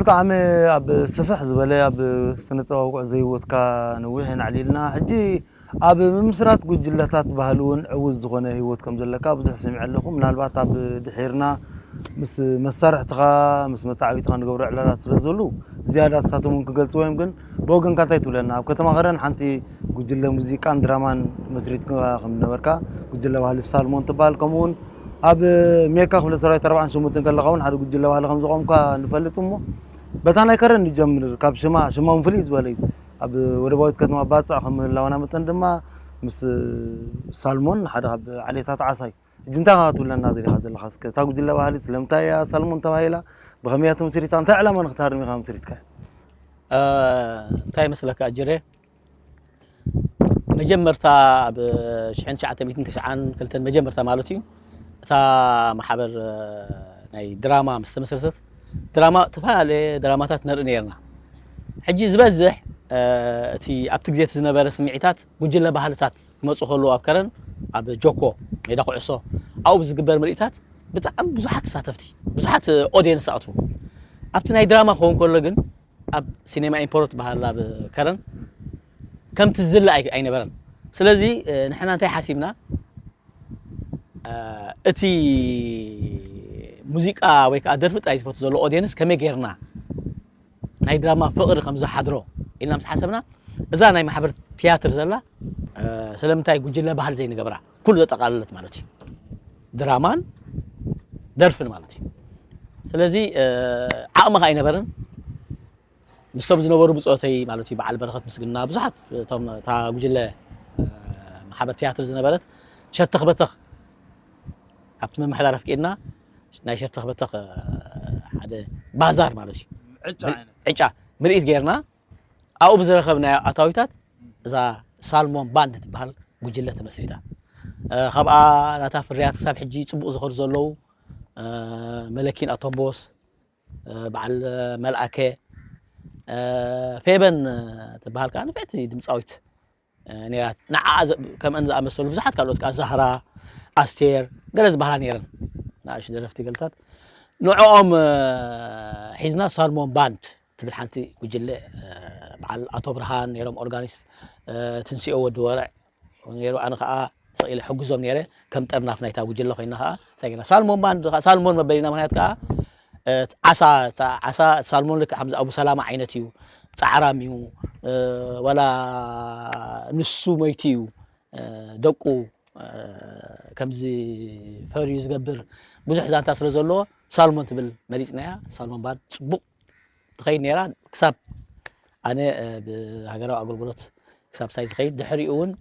ብጣዕሚ ኣብ ስፍሕ ዝበለ ኣብ ስነ ጥበባዊ ጉዕዞ ህይወትካ ነዊሕ ኢና ኣዕሊልና። ሕጂ ኣብ ምምስራት ጉጅለታት ባህሊ እውን ዕዉት ዝኾነ ህይወት ከም ዘለካ ብዙሕ ሰሚዐ ኣለኹ። ምናልባት ኣብ ድሒርና ምስ መሳርሕትኻ ምስ መተዓቢትኻ ንገብሮ ዕላላት ስለ ዘሉ ዝያዳ ንሳቶም እውን ክገልጽዎ እዮም። ግን ብወገንካ እንታይ ትብለና? ኣብ ከተማ ከረን ሓንቲ ጉጅለ ሙዚቃን ድራማን መስሪትካ ከም ዝነበርካ፣ ጉጅለ ባህሊ ሳልሞን ትበሃል፣ ከምኡ እውን ኣብ ሜካ ክፍለ ሰራዊት ኣርባዓን ሸሞንተን ከለኻ እውን ሓደ ጉጅለ ባህሊ ከም ዘቆምካ ንፈልጥ እሞ፣ በታ ናይ ከረን ንጀምር። ካብ ሽማ፣ ሽሞም ፍልይ ዝበለ እዩ። ኣብ ወደባዊት ከተማ ባጽዕ ከም ምህላውና መጠን ድማ ምስ ሳልሞን ሓደ ካብ ዓሌታት ዓሳ እዩ። ሕጂ እንታይ ክትብለና ደሊኻ ዘለኻ? እስከ እታ ጉጅለ ባህሊ ስለምንታይ እያ ሳልሞን ተባሂላ? ብኸመይ እያ ተመስሪታ? እንታይ ዕላማ ንክትሃርም ኢኻ መስሪትካ? እ፣ እንታይ ይመስለካ ኣጅሬ? መጀመርታ ኣብ ሽሕን ትሽዓተ ሚእትን ተስዓን ክልተን መጀመርታ ማለት እዩ፣ እታ ማሕበር፣ እ፣ ናይ ድራማ ምስ ተመስረተት፣ ድራማ፣ ዝተፈላለየ ድራማታት ነርኢ ነርና። ሕጂ ዝበዝሕ፣ እ፣ እቲ ኣብቲ ግዜ እቲ ዝነበረ ስምዒታት፣ ጉጅለ ባህልታት ክመፁ ከለዉ ኣብ ከረን፣ ኣብ ጆኮ፣ ሜዳ ኩዕሶ፣ ኣብኡ ብዝግበር ምርኢታት ብጣዕሚ ብዙሓት ተሳተፍቲ፣ ብዙሓት ኦድየንስ ኣትዉ። ኣብቲ ናይ ድራማ ክኸውን ከሎ ግን፣ ኣብ ሲኔማ ኢምፖርት በሃል ኣብ ከረን ከምቲ ዝድለ ኣይ-፣ ኣይነበረን። ስለዚ፣ እ፣ ንሕና እንታይ ሓሲብና? እ፣ እቲ ሙዚቃ ወይ ከዓ ደርፊ ጥራይ ዝፈቱ ዘሎ ኦድየንስ ከመይ ጌርና ናይ ድራማ ፍቕሪ ከም ዝሓድሮ ኢልና ምስ ሓሰብና፣ እዛ ናይ ማሕበር ትያትር ዘላ፣ እ፣ ስለምንታይ ጉጅለ ባህል ዘይንገብራ? ኩሉ ዘጠቓለለት ማለት እዩ። ድራማን ደርፍን ማለት እዩ። ስለዚ፣ እ፣ ዓቕሚ ከኣ ኣይነበረን። ምስቶም ዝነበሩ ብጾተይ ማለት እዩ፣ በዓል በረኸት ምስግና፣ ብዙሓት እቶም እታ ጉጅለ፣ እ፣ ማሕበር ትያትር ዝነበረት፣ ሸርተኽ በተኽ ካብቲ ምምሕዳር ኣፍቂድና ናይ ሸርተኽ በተኽ፣ እ፣ ሓደ ባዛር ማለት እዩ። ዕጫ ዓይነት። ዕጫ ምርኢት ጌርና፣ ኣብኡ ብዝረኸብናዮ ኣታዊታት እዛ ሳልሞን ባንድ ትበሃል ጉጅለ ተመስሪታ። እ፣ ካብኣ ናታ ፍርያት ክሳብ ሕጂ ጽቡቕ ዝኸዱ ዘለዉ፣ እ፣ መለኪን ኣቶምቦስ፣ እ፣ በዓል መልኣከ፣ እ፣ ፌበን፣ እ፣ ትበሃል ከኣ ንፍዕቲ ድምጻዊት፣ እ፣ ነይራ። ንዓኣ ዘ-፣ ከምአን ዝኣመሰሉ ብዙሓት ካልኦት ከኣ ዛህራ፣ ኣስቴር፣ ገለ ዝበሃላ ነይረን። ንኣሽቱ ደረፍቲ ገልታት። ንዕኦም፣ እ፣ ሒዝና ሳልሞን ባንድ ትብል ሓንቲ ጉጅለ፣ እ፣ በዓል ኣቶ ብርሃን ነይሮም ኦርጋኒስት፣ እ፣ ትንስኦ ወዲ ወርዕ ነይሩ። ኣነ ከኣ ስቕ ኢለ ሕግዞም ነይረ። ከም ጠርናፍ ናይታ ጉጅለ ኮይና ከኣ እንታይ ጌርና? ሳልሞን ባንድ ከኣ፣ ሳልሞን መበሊና ምኽንያት ከኣ፣ እ፣ ዓሳ፣ እታ ዓሳ፣ ሳልሞን ልክዕ ከምዚ ኣቡ ሰላማ ዓይነት እዩ። ጻዕራም እዩ። እ፣ ዋላ ንሱ ሞይቱ እዩ። እ፣ ደቁ፣ እ፣ ከምዚ ፈርዩ ዝገብር ብዙሕ ዛንታ ስለ ዘለዎ ሳልሞን ትብል መሪጽናያ። ሳልሞን ባንድ ጽቡቕ ትኸይድ ነይራ። ክሳብ ኣነ፣ እ፣ ብሃገራዊ ኣገልግሎት ክሳብ ሳይ ዝኸይድ፣ ድሕሪኡ እውን፣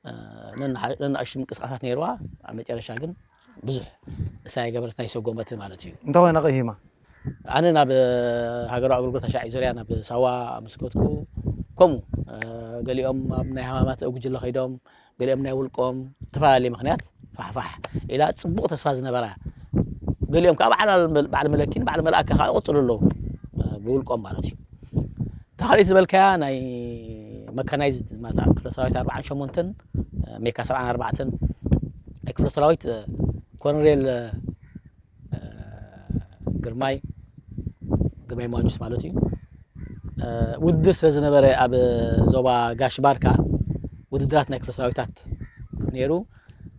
እ፣ ነንሓ-፣ ነንኣሽቱ ምንቅስቃሳት ነይርዋ። ኣብ መጨረሻ ግን ብዙሕ እሳይ ገበረት ናይ ሰጎመት ማለት እዩ። እንታይ ኮይና ቀሂማ? ኣነ ናብ ሃገራዊ ኣገልግሎት ኣሻዒ ዙርያ ናብ ሳዋ ምስ ከድኩ፣ ከምኡ፣ እ፣ ገሊኦም ኣብ ናይ ሃማማት ጉጅለ ከይዶም፣ ገሊኦም ናይ ውልቆም ዝተፈላለየ ምኽንያት ፋሕፋሕ ኢላ ጽቡቕ ተስፋ ዝነበራ። ገሊኦም ከኣ በዓል፣ በዓል መለኪን በዓል መልኣከ ከኣ ይቕጽሉ ኣለዉ፣ እ፣ ብውልቆም ማለት እዩ። እታ ካልኣይቲ ዝበልካያ ናይ መካናይዝድ ማለት ክፍለ ሰራዊት ኣርባዓን ሸሞንተን፣ እ፣ ሜካ ሰብዓን ኣርባዕተን ናይ ክፍለ ሰራዊት፣ እ፣ ኮሎኔል፣ እ፣ ግርማይ፣ ግርማይ ማንጁስ ማለት እዩ። እ፣ ውድድር ስለ ዝነበረ ኣብ ዞባ ጋሽ ባርካ ውድድራት ናይ ክፍለ ሰራዊታት ነይሩ።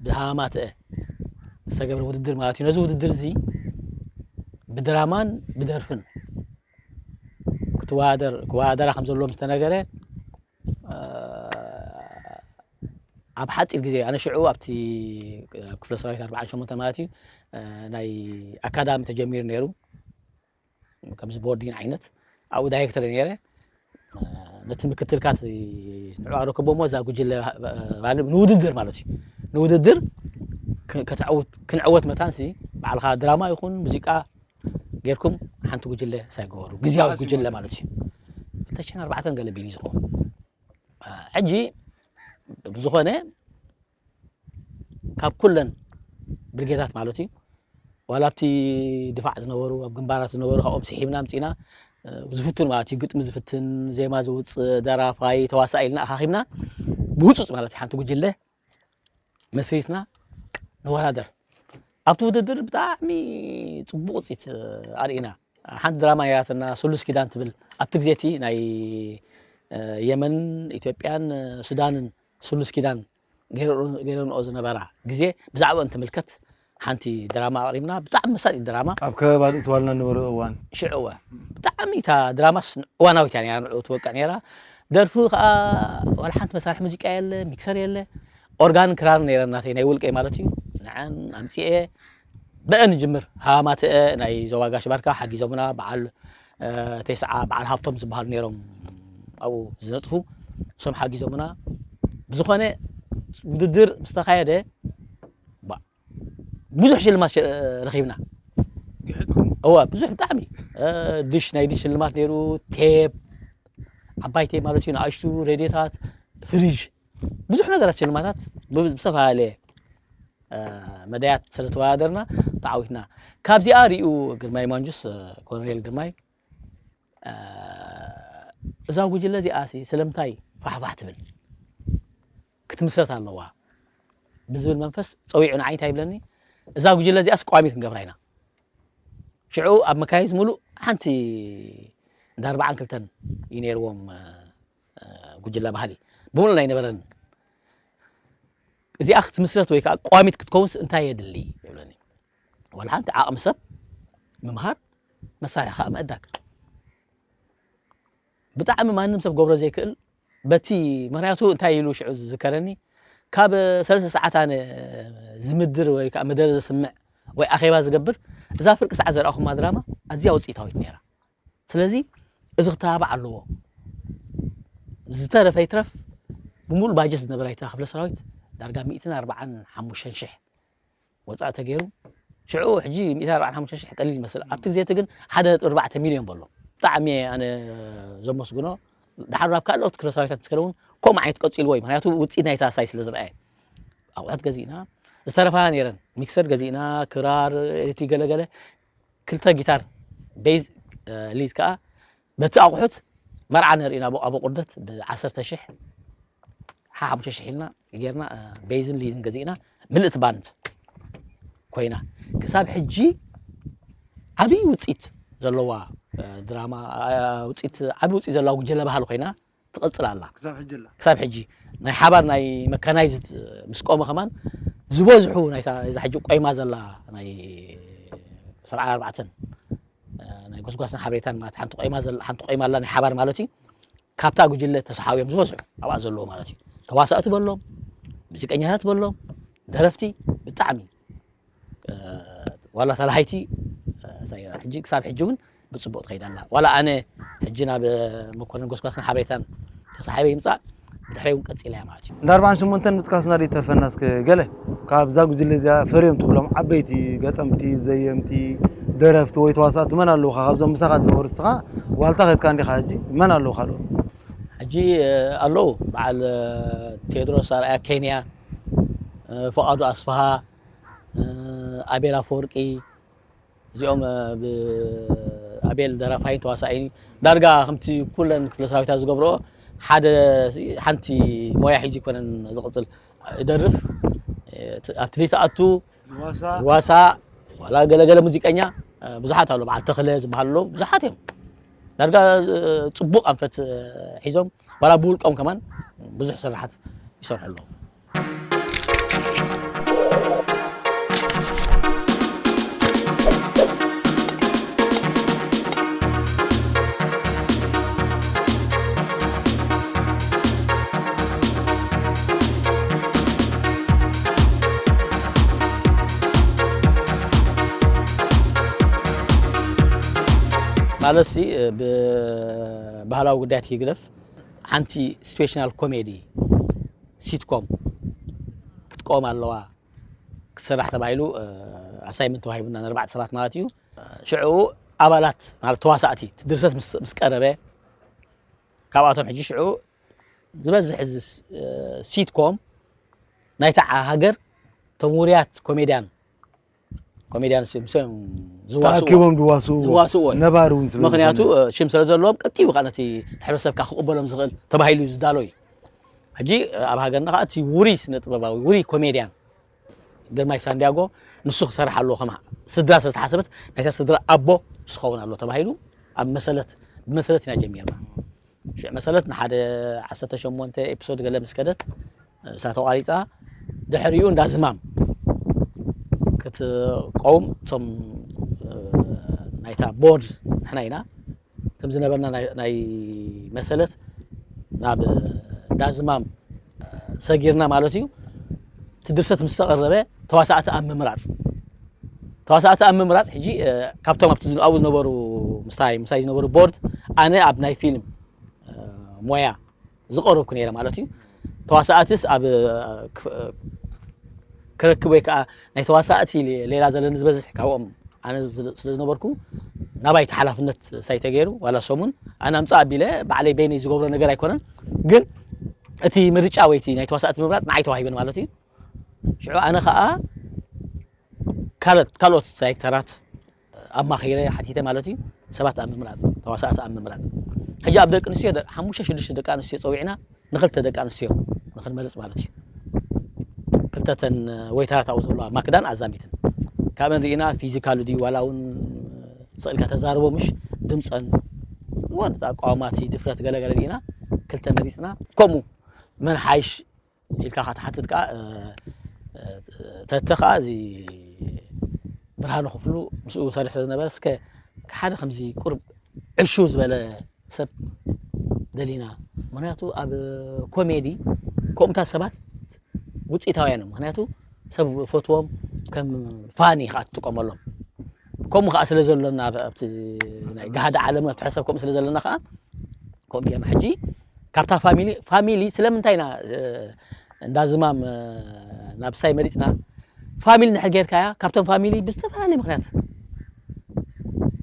ብሃማትአ ዝተገብረ ውድድር ማለት እዩ። ነዚ ውድድር እዚ ብድራማን ብደርፍን ክትወዳደር፣ ክወዳደራ ከም ዘለዎም ዝተነገረ፣ እ፣ ኣብ ሓፂር ግዜ፣ ኣነ ሽዑ ኣብቲ ክፍለ ሰራዊት ኣርባዓን ሸሞንተን ማለት እዩ፣ እ፣ ናይ ኣካዳሚ ተጀሚሩ ነይሩ። ከምዚ ቦርዲን ዓይነት ኣብኡ ዳይሬክተር ነይረ። እ፣ ነቲ ምክትልካ እቲ ንዕኡ ኣረከቦ እሞ እዛ ጉጅለ፣ እ፣ ማለት ንውድድር ማለት እዩ። ንውድድር ክ-፣ ከተዕውት-፣ ክንዕወት መታንሲ ባዕልኻ ድራማ ይኹን ሙዚቃ ጌርኩም ሓንቲ ጉጅለ ሳይ ገበሩ። ግዝያዊ ኣዝዩ ጉጅለ ማለት ማለት እዩ። ክልተ ሽሕን ኣርባዕተን ገለ ቢሉ ዝኸውን። እ፣ ሕጂ ብዝኾነ ካብ ኩለን ብርጌዳት ማለት እዩ፣ ዋላ ኣብቲ ድፋዕ ዝነበሩ፣ ኣብ ግንባራት ዝነበሩ፣ ካብኦም ስሒብና ኣምጺእና፣ እ፣ ዝፍትን ማለት እዩ፣ ግጥሚ ዝፍትን፣ ዜማ ዘውጽእ፣ ደራፋይ፣ ተዋሳኢ ኢልና ኣኻኺብና ብህጹጽ ማለት እዩ፣ ሓንቲ ጉጅለ መስሪትና ንወዳደር። ኣብቲ ውድድር ብጣዕሚ ጽቡቕ ውጽኢት፣ እ፣ ኣርኢና። ሓንቲ ድራማ ነይራትና፣ ስሉስ ኪዳን ትብል። ኣብቲ ግዜ እቲ ናይ፣ እ፣ የመን፣ ኢትዮጵያን፣ እ፣ ሱዳንን ስሉስ ኪዳን ገይረንኦ ዝነበራ ግዜ ብዛዕባኡ እንትምልከት ሓንቲ ድራማ ኣቕሪብና። ብጣዕሚ መሳጢት ድራማ። ኣብ ከባቢ ኣድእትዋልና ነበረ እዋን። ሽዑ እወ። ብጣዕሚ እታ ድራማስ እዋናዊት እያ ነይራ፣ ንዕኡ ትወቅዕ ነይራ። ደርፊ ከዓ ዋላ ሓንቲ መሳርሒ ሙዚቃ የለ፣ ሚክሰር የለ። ኦርጋን ክራር ነይረን ናተይ፣ ናይ ውልቀይ ማለት እዩ። ንዐን ኣምጺኤ ብአን ንጅምር። ሃማትአ ናይ ዞባ ጋሽ ባርካ ሓጊዞምና፣ በዓል፣ እ፣ ቴስዓ፣ በዓል ሃብቶም ዝበሃሉ ነይሮም ኣብኡ ዝነጥፉ፣ እሶም ሓጊዞምና። ብዝኾነ ውድድር ምስ ተኻየደ፣ ባ-፣ ብዙሕ ሽልማት ሸ-፣ ረኺብና። ግሕድኩም? እወ፣ ብዙሕ ብጣዕሚ። እ፣ ድሽ፣ ናይ ድሽ ሽልማት ነይሩ፣ ቴፕ፣ ዓባይ ቴፕ ማለት እዩ፣ ንኣሽቱ ሬድዮታት፣ ፍሪጅ፣ ብዙሕ ነገራት ሽልማታት ብ-፣ ብዝተፈላለየ፣ እ፣ መዳያት ስለ ተወዳደርና ተዓዊትና። ካብዚኣ ሪኡ ግርማይ ማንጁስ፣ እ፣ ኮሎኔል ግርማይ፣ እ፣ እዛ ጉጅለ እዚኣ ሲ ስለምንታይ ፋሕፋሕ ትብል? ክትምስረት ኣለዋ ብዝብል መንፈስ ጸዊዑ ንዓይ እንታይ ይብለኒ? እዛ ጉጅለ እዚኣስ ቀዋሚት ክንገብራ ኢና። ሽዑ ኣብ መካይዝ ሙሉእ ሓንቲ እንዳ ኣርባዓን ክልተን እዩ ነይርዎም፣ እ፣ እ፣ ጉጅለ ባህሊ። ብምሉእ ናይ ነበረን። እዚኣ ክትምስረት ወይ ከዓ ቀዋሚት ክትከውንስ እንታይ የድሊ? ይብለኒ። ዋላ ሓንቲ ዓቕሚ ሰብ ምምሃር፣ መሳርያ ከዓ ምዕዳግ። ብጣዕሚ ማንም ሰብ ገብሮ ዘይክእል በቲ፣ ምኽንያቱ እንታይ ኢሉ ሽዑ ዝዝከረኒ፣ ካብ ሰለስተ ሰዓት ኣነ ዝምድር ወይ ከዓ መደረ ዘስምዕ ወይ ኣኼባ ዝገብር፣ እዛ ፍርቂ ሰዓት ዘርኣኹማ ድራማ ኣዝያ ውፅኢታዊት ነይራ። ስለዚ እዚ ክተባባዕ ኣለዎ። ዝተረፈ ይትረፍ፣ ብምሉእ ባጀት ዝነበራ እታ ክፍለ ሰራዊት ዳርጋ ሚእትን ኣርባዓን ሓሙሽተን ሽሕ ወፃኢ ተገይሩ። ሽዑ ሕጂ ሚእትን ኣርባዓን ሓሙሽተን ሽሕ ቀሊል ይመስል። ኣብቲ ግዜ እቲ ግን ሓደ ነጥቢ ኣርባዕተ ሚልዮን በሎ። ብጣዕሚ ኣነ ዘመስግኖ። ድሓር ናብ ካልኦት ክፍለ ሰራዊታት ምስ ከደ እውን ከምኡ ዓይነት ቀፂልዎ እዩ። ምኽንያቱ ውፅኢት ናይታ ሳይ ስለ ዝረኣየ። ኣቑሑት ገዚእና፣ ዝተረፋ ነይረን። ሚክሰር ገዚእና፣ ክራር፣ ኤሌክትሪክ ገለገለ፣ ክልተ ጊታር፣ ቤዝ፣ እ፣ ሊድ ከዓ በቲ ኣቑሑት መርዓ ነርእና ኣብ፣ ኣብ ቁርደት ብዓሰርተ ሽሕ፣ ሓሙሽተ ሽሕ ኢልና ጌርና፣ እ፣ ቤዝን ሊድን ገዚእና፣ ምልእቲ ባንድ ኮይና። ክሳብ ሕጂ ዓብዪ ውፅኢት ዘለዋ፣ እ፣ ድራማ፣ እ፣ ውፅኢት፣ ዓብዪ ውፅኢት ዘለዋ ጉጀለ ባህሊ ኮይና ትቕፅል ኣላ። ክሳብ ሕጂ ኣላ። ክሳብ ሕጂ ናይ ሓባር ናይ መካናይዝድ ምስ ቆመ ከማን ዝበዝሑ ናይታ፣ እዛ ሕጂ ቆይማ ዘላ ናይ ሰብዓ ኣርባዕተን፣ እ፣ ናይ ጎስጓስን ሓበሬታን ማለት ሓንቲ ቆይማ ዘላ፣ ሓንቲ ቆይማ ኣላ ናይ ሓባር ማለት እዩ። ካብታ ጉጅለ ተሰሓብዮም ዝበዝሑ ኣብኣ ዘለዉ ማለት እዩ። ተዋሳእቲ በሎም፣ ሙዚቀኛታት በሎም፣ ደረፍቲ ብጣዕሚ፣ እ፣ ዋላ ተላሃይቲ፣ እ፣ ሳይራ ሕጂ ክሳብ ሕጂ እውን ብጽቡቕ ትኸይድ ኣላ። ዋላ ኣነ ሕጂ ናብ መኮነን ጎስጓስን ሓበሬታን ተሳሒበ ይምጻእ፣ ብድሕረይ እውን ቀጺላ እያ ማለት እዩ። እንዳ ኣርባዓን ሸሞንተን ምጥቃስና ዶ ይተርፈና? እስከ ገለ ካብዛ ጉጅለ እዚኣ ፈርዮም ትብሎም ዓበይቲ ገጠምቲ፣ ዘየምቲ፣ ደረፍቲ ወይ ተዋሳእቲ መን ኣለዉኻ? ካብዞም ምሳኻ ዝነበሩ ንስኻ ዋልታ ኸድካ እንዲኻ፣ ሕጂ መን ኣለዉ ካልኦት? ሕጂ፣ እ፣ ኣለዉ በዓል፣ እ፣ ቴድሮስ ኣርኣያ ኬንያ፣ እ፣ ፍቓዱ ኣስፍሃ፣ እ፣ ኣቤል ኣፈወርቂ፣ እዚኦም፣ እ፣ ብ-፣ ኣቤል ደራፋይን ተዋሳኣይን ዳርጋ ከምቲ ኩለን ክፍለ ሰራዊታት ዝገብርኦ ሓደ፣ ሓንቲ ሞያ ሒዙ ኣይኮነን ዝቕጽል። ይደርፍ፣ እ፣ ት-፣ ኣብ ትልሂት ኣቱ፣ ይዋሳእ። ዋላ ገለገለ ሙዚቀኛ፣ እ፣ ብዙሓት ኣለዉ። በዓል ተኽለ ዝበሃሉ ኣለዉ። ብዙሓት እዮም። ዳርጋ፣ እ፣ ጽቡቕ ኣንፈት፣ እ፣ ሒዞም፣ ዋላ ብውልቆም ከማን ብዙሕ ስራሓት ይሰርሑ ኣለዉ። ማለትሲ፣ ብ-፣ ባህላዊ ጉዳያት ይግደፍ፣ ሓንቲ ሲትዌሽናል ኮሜዲ፣ ሲትኮም ክትቀወም ኣለዋ ክትስራሕ ተባሂሉ፣ እ፣ ኣሳይመንት ተዋሂቡና ንኣርባዕተ ሰባት ማለት እዩ። ሽዑ ኣባላት፣ ማለት ተዋሳእቲ፣ እቲ ድርሰት ምስ፣ ምስ ቀረበ፣ ካብኣቶም ሕጂ ሽዑ ዝበዝሕ እዚ ስ-፣ እ፣ ሲትኮም ናይታ ዓ-፣ ሃገር እቶም ውሩያት ኮሜድያን፣ ኮሜድያን ሲ-፣ ምስ እዮም ዝዋስእዎ። ተኣኪቦም ዝዋስእዎ። ዝዋስእዎ እዩ። ነባሪ እውን ስለ ምኽንያቱ፣ ዝኾነ። እ፣ ሽም ስለ ዘለዎም ቀጥዩ ከዓ ነቲ ሕብረተሰብካ ክቕበሎም ዝኽእል ተባሂሉ እዩ ዝዳሎ እዩ። ሕጂ፣ እ፣ ኣብ ሃገርና ከዓ እቲ ውሩይ ስነ ጥበባዊ፣ ውሩይ ኮሜድያን ግርማይ ሳንዲያጎ ንሱ ክሰርሕ ኣለዎ፣ ከም ስድራ ስለ ዝተሓሰበት ናይታ ስድራ ኣቦ ምስ ክኸውን ኣሎ ተባሂሉ ኣብ መሰለት ብመሰለት ኢና ጀሚርና። ሽዕ መሰለት ንሓደ ዓሰርተ ሸሞንተ ኤፒሶድ ገለ ምስ ከደት እሳ ተቋሪፃ፣ ድሕሪኡ እንዳ ዝማም ክትቀውም እቶም ናይታ ቦርድ ንሕና ኢና። ከም ዝነበርና ናይ መሰለት ናብ እንዳ ዝማም ሰጊርና ማለት እዩ። እቲ ድርሰት ምስ ተቐረበ ተዋሳእቲ ኣብ ምምራፅ ተዋሳእቲ ኣብ ምምራፅ ሕጂ ካብቶም ኣብቲ ኣብኡ ዝነበሩ ምሳይ ምሳይ ዝነበሩ ቦርድ ኣነ ኣብ ናይ ፊልም ሞያ ዝቐረብኩ ነይረ ማለት እዩ። ተዋሳእትስ ኣብ ክረክብ ወይ ከዓ ናይ ተዋሳእቲ ሌላ ዘለኒ ዝበዝሕ ካብኦም ኣነ ስለ ዝነበርኩ ናባይ እቲ ሓላፍነት ሳይ ተገይሩ ዋላ ሰሙን ኣነ ኣምፃእ ኣቢለ ባዕለይ በይነይ ዝገብሮ ነገር ኣይኮነን። ግን እቲ ምርጫ ወይ እቲ ናይ ተዋሳእቲ ምምራፅ ንዓይ ተዋሂበን ማለት እዩ። ሽዑ ኣነ ከዓ ካልኦት ካልኦት ዳይሬክተራት ኣማኺረ ሓቲተ ማለት እዩ። ሰባት ኣብ ምምራፅ ተዋሳእቲ ኣብ ምምራፅ ሕጂ ኣብ ደቂ ኣንስትዮ ደ- ሓሙሽተ ሽዱሽተ ደቂ ኣንስትዮ ፀዊዕና ንክልተ ደቂ ኣንስትዮ ንክንመርፅ ማለት እዩ። ክልተተን ወይተራት ኣብኡ ዘለዋ ማክዳን ኣዛሚትን ካብአን ርኢና ፊዚካሉ ድዩ ዋላ እውን ስቕ ኢልካ ተዛርቦ ምሽ ድምፀን ወን ኣቋማት ድፍረት ገለገለ ርኢና ክልተ መሪፅና ከምኡ መን ሓይሽ ኢልካ ክትሓትት ከዓ ተተ ከዓ እዚ ብርሃኑ ክፍሉ ምስኡ ሰሪሕ ስለዝነበረ እስከ ሓደ ከምዚ ቁርብ ዕሹ ዝበለ ሰብ ደሊና። ምክንያቱ ኣብ ኮሜዲ ከምኡታት ሰባት ውፅኢታውያን እዮም። ምክንያቱ ሰብ ፈትዎም ከም ፋኒ ከዓ ትጥቀመሎም። ከምኡ ከዓ ስለ ዘሎና ኣብቲ ናይ ጋህዲ ዓለም ኣብቲ ሕብረተሰብ ከምኡ ስለ ዘለና ከዓ ከምኡ ጌርና። ሕጂ ካብታ ፋሚሊ ፋሚሊ ስለምንታይ ኢና እንዳ ዝማም ናብ ሳይ መሪፅና? ፋሚሊ እንድሕር ጌርካያ ካብቶም ፋሚሊ ብዝተፈላለየ ምክንያት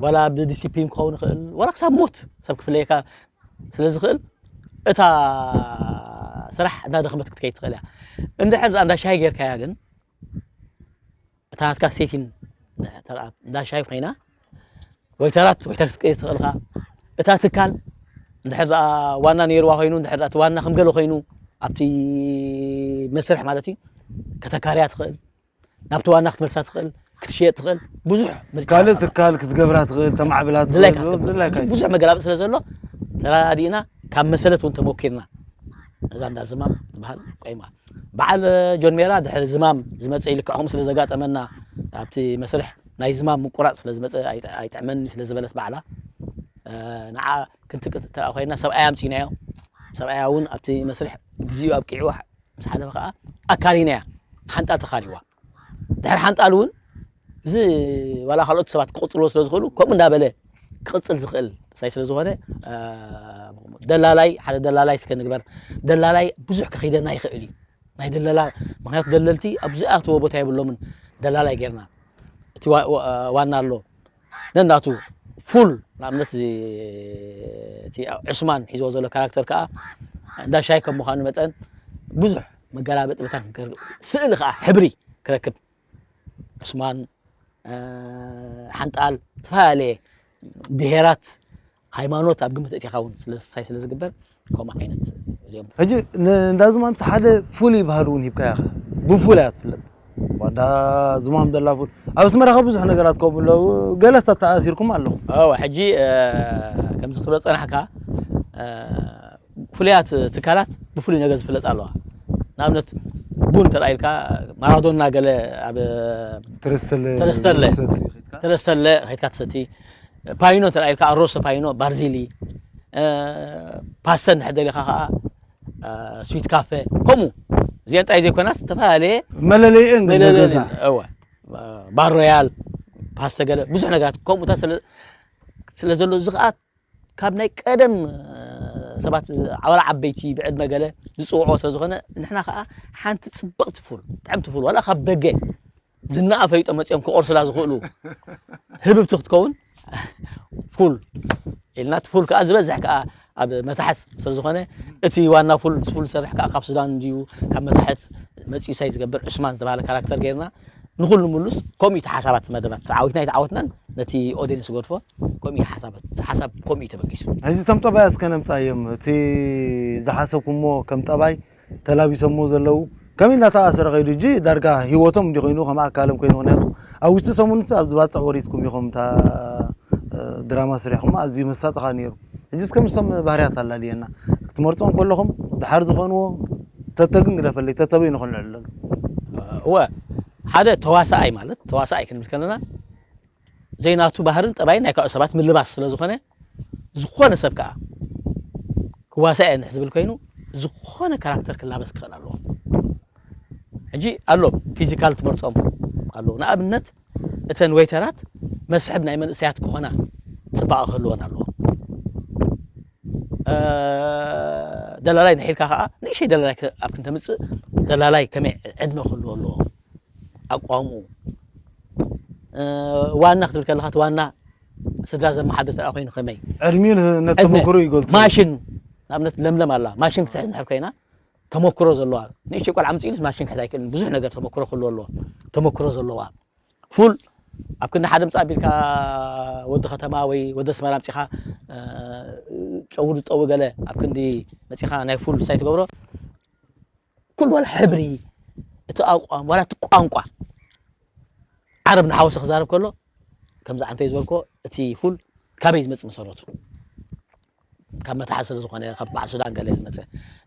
ዋላ ብዲሲፕሊን ክኸውን ይኽእል ዋላ ክሳብ ሞት ሰብ ክፍለየካ ስለ ዝኽእል እታ ስራሕ እንዳደኽመት ክትከይድ ትኽእል እያ። እንድሕር እንዳ ሻሂ ጌርካያ ግን እታ ናትካ ሴቲን እንዳ ሻሂ ኮይና ወይተራት ወይተር ክትቀይር ትኽእልካ። እታ ትካል እንድሕር ደኣ ዋና ነይርዋ ኮይኑ እንድሕር ደኣ እቲ ዋና ከም ገለ ኮይኑ ኣብቲ መስርሕ ማለት እዩ ከተካርያ ትኽእል ናብቲ ዋና ክትመልሳ ትኽእል ክትሽየጥ ትኽእል ብዙሕ ምርጫ ካልእ ትካል ክትገብራ ትኽእል ተማዕብላ ድላይካ ትኽእል ክትገብር። ድላይካ ብዙሕ መገላብጥ ስለ ዘሎ ተራዲእና ካብ መሰለት እውን ተሞኪርና እዛ እንዳ ዝማም ትበሃል ቆይማ በዓል ጆን ሜራ ድሕሪ ዝማም ዝመፀ ይልክዕ ከምኡ ስለ ዘጋጠመና ኣብቲ መስርሕ ናይ ዝማም ምቁራፅ ስለ ዝመፀ ኣይጥዕመኒ ስለ ዝበለት ባዕላ ንዓ ክንትቅፅ ተኣ ኮይና ሰብኣያ ኣምፂናዮ ሰብኣያ እውን ኣብቲ መስርሕ ግዚኡ ኣብቂዕዋ ምስ ሓለፈ ከዓ ኣካሪናያ ሓንጣል ተኻሪዋ ድሕሪ ሓንጣል እውን እዚ ዋላ ካልኦት ሰባት ክቕፅልዎ ስለ ዝኽእሉ ከምኡ እንዳበለ ክቕፅል ዝኽእል ሳይ ስለ ዝኾነ ደላላይ ሓደ ደላላይ እስከ ንግበር ደላላይ ብዙሕ ከኺደና ይኽእል እዩ ናይ ደለላ ምክንያቱ ደለልቲ ኣብ ዝኣትዎ ቦታ የብሎምን ደላላይ ጌርና እቲ ዋና ኣሎ ነናቱ ፉል ንኣብነት እቲ ዑስማን ሒዝዎ ዘሎ ካራክተር ከዓ እንዳ ሻይ ከም ምዃኑ መጠን ብዙሕ መገላበጢ መታን ስእሊ ከዓ ሕብሪ ክረክብ ዑስማን ሓንጣል ዝተፈላለየ ብሄራት ሃይማኖት ኣብ ግምት እቲ ይኸውን ስለሳይ ስለ ዝግበር ከምኡ ዓይነት እዚኦም ሕጂ ንእንዳ ዝማምስ ሓደ ፍሉይ ባህሊ እውን ሂብካ ኢኻ ብፍሉይ እያ ትፍለጥ ዋዳ ዝማም ዘላ ፍል ኣብ ኣስመራ ካብ ብዙሕ ነገራት ከምኡ ኣለዉ ገለስ ኣተኣሲርኩም ኣለኹም እወ ሕጂ ከምዚ ክትብሎ ፀናሕካ ፍሉያት ትካላት ብፍሉይ ነገር ዝፍለጥ ኣለዋ ንኣብነት ቡን ተራኢልካ ማራዶና ገለ ኣብ ተረስተለ ተረስተለ ከድካ ትሰቲ ፓይኖ ተራኢልካ ኣሮሶ ፓይኖ ባርዚሊ ፓስተ እንድሕር ደሊኻ ከዓ ስዊት ካፈ ከምኡ እዚአን ጥራይ ዘይኮናስ ዝተፈላለየ መለለይአን መለለይን እወ ባሮያል ፓስተ ገለ ብዙሕ ነገራት ከምኡታት ስለ ዘሎ እዚ ከዓ ካብ ናይ ቀደም ሰባት ዓበላ ዓበይቲ ብዕድመ ገለ ዝፅውዕዎ ስለ ዝኾነ ንሕና ከዓ ሓንቲ ፅብቕቲ ፉል ጥዕምቲ ፉል ዋላ ካብ ደገ ዝናኣ ፈሊጦም መፂኦም ክቆርስላ ዝኽእሉ ህብብቲ ክትከውን ፉል ኢልና እቲ ፉል ከዓ ዝበዝሕ ከዓ ኣብ መታሕት ስለ ዝኾነ እቲ ዋና ፉል ፉል ዝሰርሕ ከዓ ካብ ሱዳን እንድዩ ካብ መታሕት መፂኡ ሳይ ዝገብር ዑስማን ዝተባሃለ ካራክተር ገይርና ንኹሉ ምሉስ ከምኡ እቲ ሓሳባት መደባት ተዓዊትና ኣይተዓወትናን ነቲ ኦዲየንስ ገድፎ ከምኡ ሓሳባት ሓሳብ ከምኡ ተበጊሱ ሕዚ እቶም ጠባያት እስከ ነምፃዮም እቲ ዝሓሰብኩሞ ከም ጠባይ ተላቢሶሞ ዘለዉ ከመይ እናተኣሰረ ከይዱ እጂ ዳርጋ ህይወቶም እንዲ ኮይኑ ከም ኣካሎም ኮይኑ ምክንያቱ ኣብ ውሽጢ ሰሙን ኣብ ዝባፅዕ ወሪድኩም ኢኹም እታ ድራማ ስሪሕኹም ኣዝዩ መሳጥኻ ነይሩ። ሕጂ እስከ ምስቶም ባህርያት ኣላልየና ክትመርጾም ከለኹም ድሓር ዝኾንዎ ተተግን ግደፈለይ ተተበይ ንኽንዕለሉ። እወ ሓደ ተዋሳኣይ ማለት ተዋሳኣይ ክንብል ከለና ዘይናቱ ባህርን ጠባይን ናይ ካልኦት ሰባት ምልባስ ስለ ዝኾነ ዝኾነ ሰብ ከዓ ክዋሳእ እየ እንድሕር ዝብል ኮይኑ ዝኾነ ካራክተር ክላበስ ክኽእል ኣለዎ። ሕጂ ኣሎ ፊዚካል ትመርፆም ኣለዉ። ንኣብነት እተን ወይተራት መስሕብ ናይ መንእሰያት ክኾና ፅባቐ ክህልወን ኣለዎ። ደላላይ ንሒልካ ከዓ ንእሸይ ደላላይ ኣብ ክንተምፅእ ደላላይ ከመይ ዕድመ ክህልዎ ኣለዎ፣ ኣቋምኡ ዋና ክትብል ከለካ እቲ ዋና ስድራ ዘመሓድር ተኣ ኮይኑ ከመይ ዕድሚኡ ነተመክሩ ይገልፁ። ማሽን ንኣብነት ለምለም ኣላ ማሽን ክትሕዝ ንድሕር ኮይና ተመክሮ ዘለዋ ንእሽተይ ቆልዓ ምፅኢሉስ ማሽን ክሕዝ ኣይክእልን። ብዙሕ ነገር ተመክሮ ክህልዎ ኣለዎ። ተመክሮ ዘለዋ ፉል ኣብ ክንዲ ሓደ ምፃ ኣቢልካ ወዲ ከተማ ወይ ወዲ ኣስመራ ምፂኻ ጨውዱ ጠው ገለ ኣብ ክንዲ መፂኻ ናይ ፉል ሳይ ትገብሮ ኩሉ ዋላ ሕብሪ እቲ ኣቋም ዋላ እቲ ቋንቋ ዓረብ ንሓወሰ ክዛረብ ከሎ ከምዚ ዓንተይ ዝበልኮ እቲ ፉል ካበይ ዝመፅእ መሰረቱ ካብ መታሓ ስለ ዝኾነ ካብ በዓል ሱዳን ገለ ዝመፀ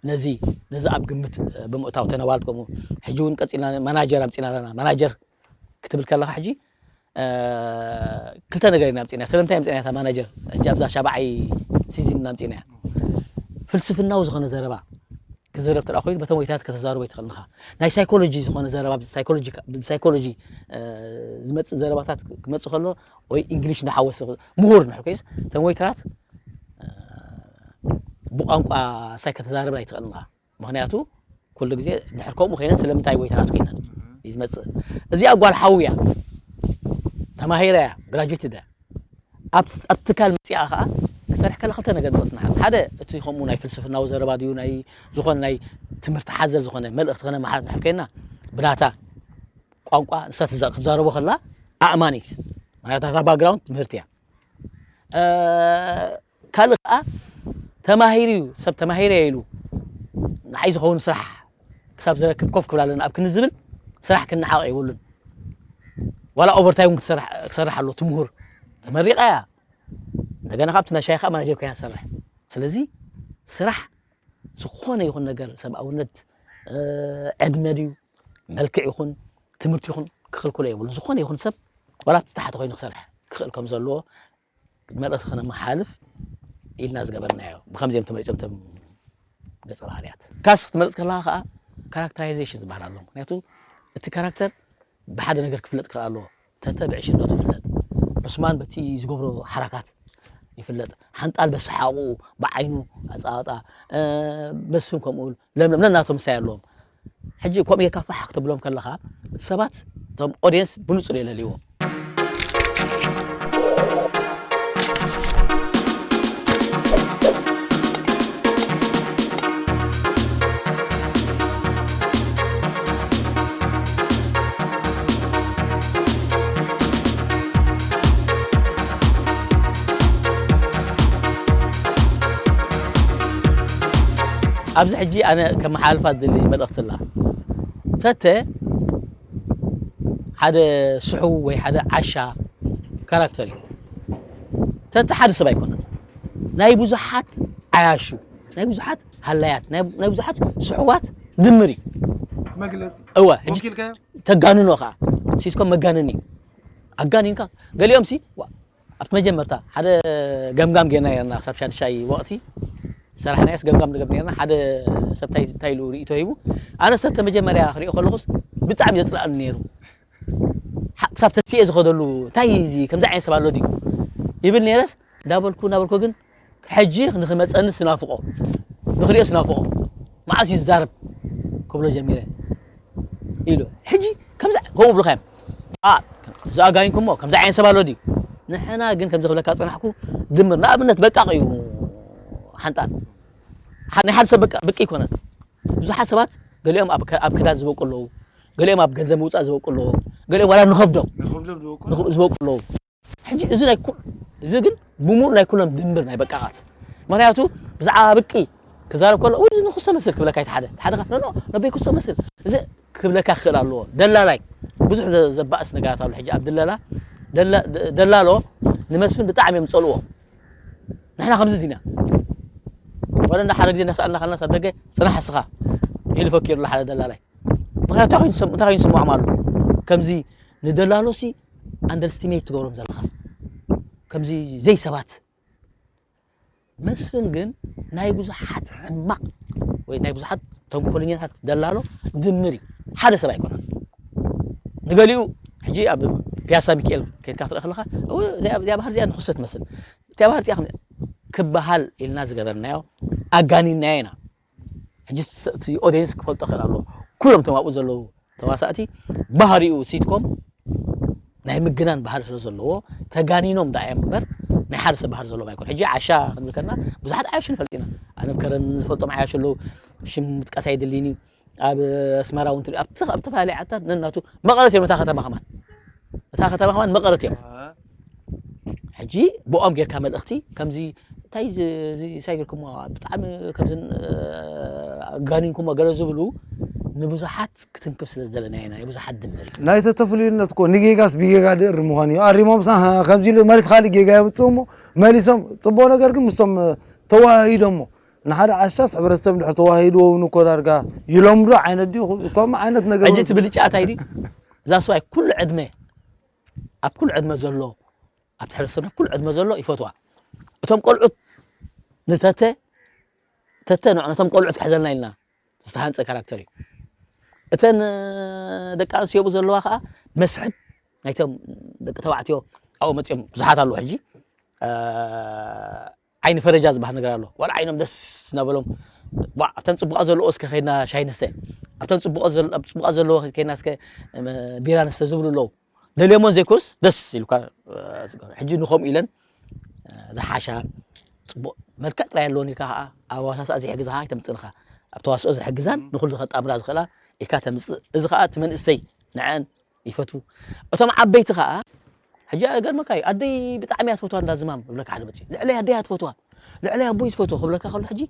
ነዚ ነዚ ኣብ ግምት ብምእታው ተነዋልት ከምኡ ሕጂ እውን ቀፂልና ማናጀር ኣምፂና ኣለና። ማናጀር ክትብል ከለካ ሕጂ ክልተ ነገር ኢና ኣምፂና። ስለምንታይ ኣምፂና እታ ማናጀር ሕጂ ኣብዛ ሻባዓይ ሲዝን ኢና ኣምፂና። ፍልስፍናዊ ዝኾነ ዘረባ ክዘረብ ተኣ ኮይኑ በቶም ወይታት ከተዛርቦ ይትኽእል ንኻ ናይ ሳይኮሎጂ ዝኾነ ዘረባ ሳይኮሎጂ ዝመፅእ ዘረባታት ክመፅእ ከሎ ወይ እንግሊሽ እንዳሓወሰ ምሁር ንሕር ኮይስ እቶም ወይተራት ብቋንቋ ሳይ ከተዛርብን ኣይትኽእል ንኻ። ምክንያቱ ኩሉ ግዜ ድሕር ከምኡ ኮይነን ስለምንታይ ወይተራት ኮይነን እዩ ዝመፅእ። እዚኣ ጓል ሓውያ ተማሂራ እያ ግራጁዌት እደ ኣብ ትካል መፅኣ ከዓ ክሰርሕ ከላ ክልተ ነገር ንፈልጥና ሓደ እቲ ከምኡ ናይ ፍልስፍናዊ ዘረባ ድዩ ናይ ዝኾነ ናይ ትምህርቲ ሓዘል ዝኾነ መልእኽቲ ከነመሓላልፍ ድሕር ኮይና ብናታ ቋንቋ ንሳ ክትዛረቦ ከላ ኣእማኒት ምክንያቱ ናታ ባክግራውንድ ትምህርቲ እያ። ካልእ ከዓ ተማሂሩ እዩ ሰብ ተማሂረ ኢሉ ንዓይ ዝኸውን ስራሕ ክሳብ ዝረክብ ኮፍ ክብል ኣለና ኣብ ክንዝብል ስራሕ ክነዓቕ የብሉን። ዋላ ኦቨርታይም ክሰርሕ ኣሎ ትምሁር ተመሪቃ እያ እንደገና ካብቲ ናይ ሻይ ከዓ ማናጀር ኮይና ትሰርሕ። ስለዚ ስራሕ ዝኾነ ይኹን ነገር ሰብኣውነት ዕድመ ድዩ መልክዕ ይኹን ትምህርቲ ይኹን ክኽልክሎ የብሉ። ዝኾነ ይኹን ሰብ ዋላ እቲ ዝተሓተ ኮይኑ ክሰርሕ ክኽእል ከም ዘለዎ መልእኽቲ ከነመሓላልፍ ኢልና ዝገበርናዮ። ብከምዚኦም ተመሪፆም ቶም ገፀ ባህርያት ካስ ክትመርፅ ከለካ ከዓ ካራክተራይዜሽን ዝበሃል ኣሎ። ምክንያቱ እቲ ካራክተር ብሓደ ነገር ክፍለጥ ክኽእል ኣለዎ። ተተ ብዕሽነቱ ይፍለጥ። ዑስማን በቲ ዝገብሮ ሓራካት ይፍለጥ። ሓንጣል በሰሓቑ ብዓይኑ ኣፃወጣ መስፍን ከምኡ ለምለም ነናቶም ምሳይ ኣለዎም። ሕጂ ከምኡ ጌርካ ፋሕ ክትብሎም ከለኻ እቲ ሰባት እቶም ኦድየንስ ብንፁር የለልይዎም። ኣብዚ ሕጂ ኣነ ከመሓላልፋ ዝደሊ መልእኽቲ ኣላ። ተተ ሓደ ስሑው ወይ ሓደ ዓሻ ካራክተር እዩ። ተተ ሓደ ሰብ ኣይኮነን። ናይ ብዙሓት ዓያሹ፣ ናይ ብዙሓት ሃላያት፣ ናይ ብዙሓት ስሑዋት ድምር እዩ። መግለፂ እወ ሕጂ ወኪልካዮ ተጋንኖ ከዓ ሲትኮም መጋነኒ እዩ። ኣጋኒንካ ገሊኦም ሲ ኣብቲ መጀመርታ ሓደ ገምጋም ጌርና ርና ክሳብ ሻድሻይ ወቕቲ ሰራሕናዮስ ገምጋም ንገብ ርና ሓደ ሰብ እንታይ ኢሉ ርእቶ ሂቡ ኣነ ሰተ መጀመርያ ክሪኦ ከለኹስ ብጣዕሚ ዘፅላእኒ ነይሩ። ክሳብ ተስኤ ዝኸደሉ እንታይ እዚ ከምዚ ዓይነት ሰብ ኣሎ ድዩ ይብል ነይረስ እንዳበልኩ እንዳበልኩ ግን ሕጂ ንክመፀኒ ስናፍቆ ንክሪኦ ስናፍቆ መዓስ ይዛረብ ክብሎ ጀሚረ ኢሉ ሕጂ ከምዚ ከምኡ ብልካ እዮም እዚ ኣጋይንኩሞ ከምዚ ዓይነት ሰብ ኣሎ ድዩ ንሕና ግን ከምዚ ክብለካ ፀናሕኩ ድምር ንኣብነት በቃቕ እዩ ሓንጣል ናይ ሓደ ሰብ በቃ ብቂ ይኮነን ብዙሓት ሰባት ገሊኦም ኣብ ክዳን ዝበቁ ኣለዉ ገሊኦም ኣብ ገንዘብ ምውፃእ ዝበቁ ኣለዉ ገሊኦም ዋላ ንኸብዶም ዝበቁ ኣለዉ ሕጂ እዚ ናይ ኩል እዚ ግን ብሙሉ ናይ ኩሎም ድምር ናይ በቃቓት ምክንያቱ ብዛዕባ ብቂ ክዛረብ ከሎ ወይ እዚ ንክሶ መስል ክብለካ ይትሓደ ሓደ ኖ ኖ ነበይ ክሶ መስል እዚ ክብለካ ክኽእል ኣለዎ ደላላይ ብዙሕ ዘባእስ ነገራት ኣሎ ሕጂ ኣብ ድለላ ደላ- ደ- ደላሎ ንመስፍን ብጣዕሚ እዮም ዝጸልዎ። ንሕና ከምዚ ዲና? ወረ እንዳ ሓደ ግዜ እናሰኣልና ከለና ሰብ ደገ፣ "ጽናሕ እስኻ" ኢሉ ፈኪሩላ ሓደ ደላላይ። ምኽንያቱ እንታይ ኮይኑ ዝሰም- እንታይ ኮይኑ ዝስምዖም ኣሎ? ከምዚ ንደላሎሲ ኣንደርስቲሜት ትገብሮም ዘለኻ፣ ከምዚ ዘይሰባት። መስፍን ግን ናይ ብዙሓት ሕማቕ ወይ ናይ ብዙሓት ተንኮለኛታት ደላሎ ድምር እዩ። ሓደ ሰብ ኣይኮነን። ንገሊኡ ሕጂ ኣብ ፒያሳ ሚካኤል ከይድካ ክትርኢ ከለኻ፣ "እው፣ እዚኣ እዚኣ ባህር እዚኣ ንኽሰት መስል፣ እቲኣ ባህር እቲኣ ከም-" ክበሃል ኢልና ዝገበርናዮ ኣጋኒናዮ ኢና። ሕጂ ስ- እቲ ኦዲየንስ ክፈልጦ ክእል ኣለዎ። ኩሎም እቶም ኣብኡ ዘለዉ ተዋሳእቲ ባህሪኡ ሲትኮም ናይ ምግናን ባህሪ ስለ ዘለዎ ተጋኒኖም ዳ እዮም እምበር ናይ ሓደ ሰብ ባህሪ ዘለዎም ኣይኮን። ሕጂ ዓሻ ክንብል ከለና ብዙሓት ዓያሹ ንፈልጥ ኢና። ኣነ ከረን ዝፈልጦም ዓያሹ ኣለዉ። ሽም ምጥቃስ ኣይድልይን እዩ። ኣብ ኣስመራ እውን ትርኢ፣ ኣብቲ ኣብ ዝተፈላለዩ ዓድታት ነናቱ መቐረት እዮም። እታ ከተማ ከማን እታ ከተማ ከማን መቐረት እዮም። ሕጂ ብኦም ጌርካ መልእኽቲ ከምዚ እንታይ እዚ ሳይ ጌርኩሞ ብጣዕሚ ከምዚ ኣጋኒንኩሞ ገለ ዝብሉ ንብዙሓት ክትንክፍ ስለ ዝደለና ኢና። ናይ ብዙሓት ድምር እዩ። ናይ ተተፍልዩነት እኮ ንጌጋስ ብጌጋ ድእሪ ምዃን እዩ። ኣሪሞም ሳ- ከምዚ ኢሉ መሊስ ካልእ ጌጋ የምፅኡ እሞ መሊሶም ፅቡቕ ነገር ግን ምስቶም ተዋሂዶሞ ንሓደ ዓሻስ ሕብረተሰብ ድሕር ተዋሂድዎ እውን እኮ ዳርጋ ይለምዶ ዓይነት ድዩ ከምኡ ዓይነት ነገር ሕጂ እውን እቲ ብልጫ እንታይ ድዩ? እዛ ሰብኣይ ኩሉ ዕድመ ኣብ ኩሉ ዕድመ ዘሎ ኣብቲ ሕብረተሰብና ኩሉ ዕድመ ዘሎ ይፈትዋ። እቶም ቆልዑት ንተተ ተተ ንዕ ነቶም ቆልዑት ክሕዘልና ኢልና ዝተሃንፀ ካራክተር እዩ። እተን ደቂ ኣንስትዮ ዘለዋ ከዓ መስሕብ ናይቶም ደቂ ተባዕትዮ ኣብኡ መፅኦም ብዙሓት ኣለዉ። ሕጂ ዓይኒ ፈረጃ ዝበሃል ነገር ኣሎ። ዋላ ዓይኖም ደስ እናበሎም ኣብተን ፅቡቓት ዘለዎ እስከ ከይድና ሻይ ንስተ ኣብተን ፅቡቓት ዘለዋ ከይድና እስከ ቢራ ንስተ ዝብሉ ኣለዉ። ደልዮሞን ዘይኮኑስ ደስ ኢሉካ ሕጂ ንኸምኡ ኢለን ዝሓሻ ፅቡቕ መልክዕ ጥራይ ኣለዎን ኢልካ ከዓ ኣብ ኣዋሳስኣ ዝሕግዝኻ ኣይተምፅእንኻ ኣብ ተዋስኦ ዝሕግዛን ንኩሉ ከጣምራ ዝኽእላ ኢልካ ተምፅእ። እዚ ከዓ እቲ መንእሰይ ንዐን ይፈቱ። እቶም ዓበይቲ ከዓ ሕጂ ገርመካ እዩ ኣደይ ብጣዕሚ እያ ትፈትዋ እንዳ ዝማም እብለካ ሓደ መፅእ ልዕለይ ኣደይ እያ ትፈትዋ ልዕለይ ኣቦይ ትፈትዎ ክብለካ ከሎ ሕጂ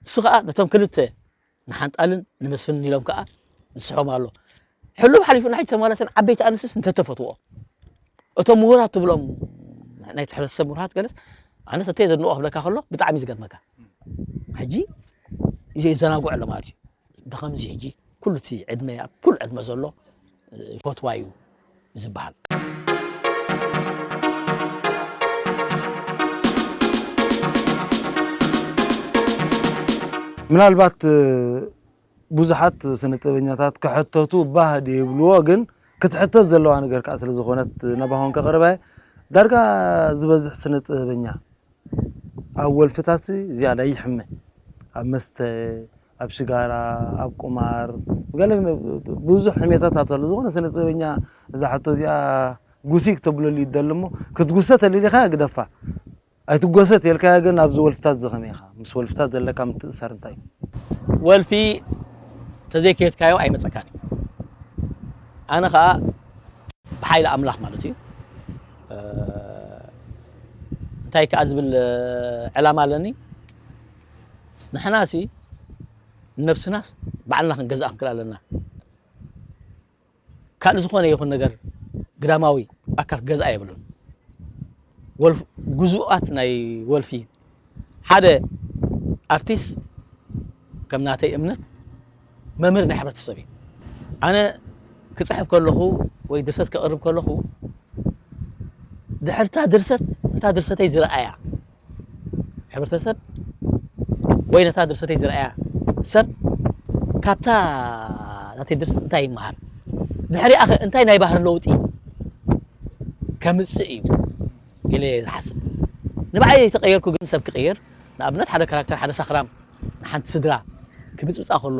እሱ ከዓ ነቶም ክልተ ንሓንጣልን ንመስፍንን ኢሎም ከዓ ዝስሖም ኣሎ። ሕሉፍ ሓሊፉ ንሕጂ ተማለተን ዓበይቲ ኣንስትስ እንተተፈትዎ እቶም ምሁራት ትብሎም ናይቲ ሕብረተሰብ ምሁራት ገለስ ኣነ ተተየ ዘድንቆ ክብለካ ከሎ ብጣዕሚ ዝገርመካ ሕጂ ይዘናግዑ ኣሎ ማለት እዩ። ብኸምዚ ሕጂ ኩሉ እቲ ዕድመ ኣብ ኩሉ ዕድመ ዘሎ ይፈትዋ እዩ ዝበሃል። ምናልባት ብዙሓት ስነ ጥበበኛታት ክሕተቱ ባህ ይብልዎ፣ ግን ክትሕተት ዘለዋ ነገር ከዓ ስለ ዝኾነት ናባኹም ከቕርባ እየ። ዳርጋ ዝበዝሕ ስነ ጥበበኛ ኣብ ወልፍታት ዝያዳ ይሕመ። ኣብ መስተ፣ ኣብ ሽጋራ፣ ኣብ ቁማር፣ ገለ ብዙሕ ሕሜታት ኣሎ። ዝኾነ ስነ ጥበበኛ እዛ ሕቶ እዚኣ ጉሲክ ተብለሉ ይደሊ እሞ ክትጉሰ ተሊሊኻ ግደፋ። ኣይትጎሰ ተልካያ ግን ኣብዚ ወልፍታት ዘኸመይ ኢኻ? ምስ ወልፍታት ዘለካ ምትእሳር እንታይ እዩ? ወልፊ ተዘይከየድካዮ ኣይመፀካን እዩ። ኣነ ከዓ ብሓይሊ ኣምላኽ ማለት እዩ እንታይ ከዓ ዝብል ዕላማ ኣለኒ። ንሕናሲ ንነብስናስ ባዕልና ክንገዝኣ ክንክእል ኣለና። ካልእ ዝኾነ ይኹን ነገር ግዳማዊ ኣካል ክገዝኣ የብሉን። ግዙኣት ናይ ወልፊ ሓደ ኣርቲስት ከም ናተይ እምነት መምህር ናይ ሕብረተሰብ እዩ። ኣነ ክፅሕፍ ከለኹ ወይ ድርሰት ከቕርብ ከለኹ ድሕርታ ድርሰት ነታ ድርሰተይ ዝረኣያ ሕብረተሰብ ወይ ነታ ድርሰተይ ዝረኣያ ሰብ ካብታ ናተይ ድርሰት እንታይ ይመሃር ድሕሪኣ እንታይ ናይ ባህር ለውጢ ከምፅእ እዩ ኢለ ዝሓስብ። ንባዕለይ ተቀየርኩ ግን ሰብ ክቅየር ንኣብነት ሓደ ካራክተር ሓደ ሳኽራም ንሓንቲ ስድራ ክብፅብፃ ከሎ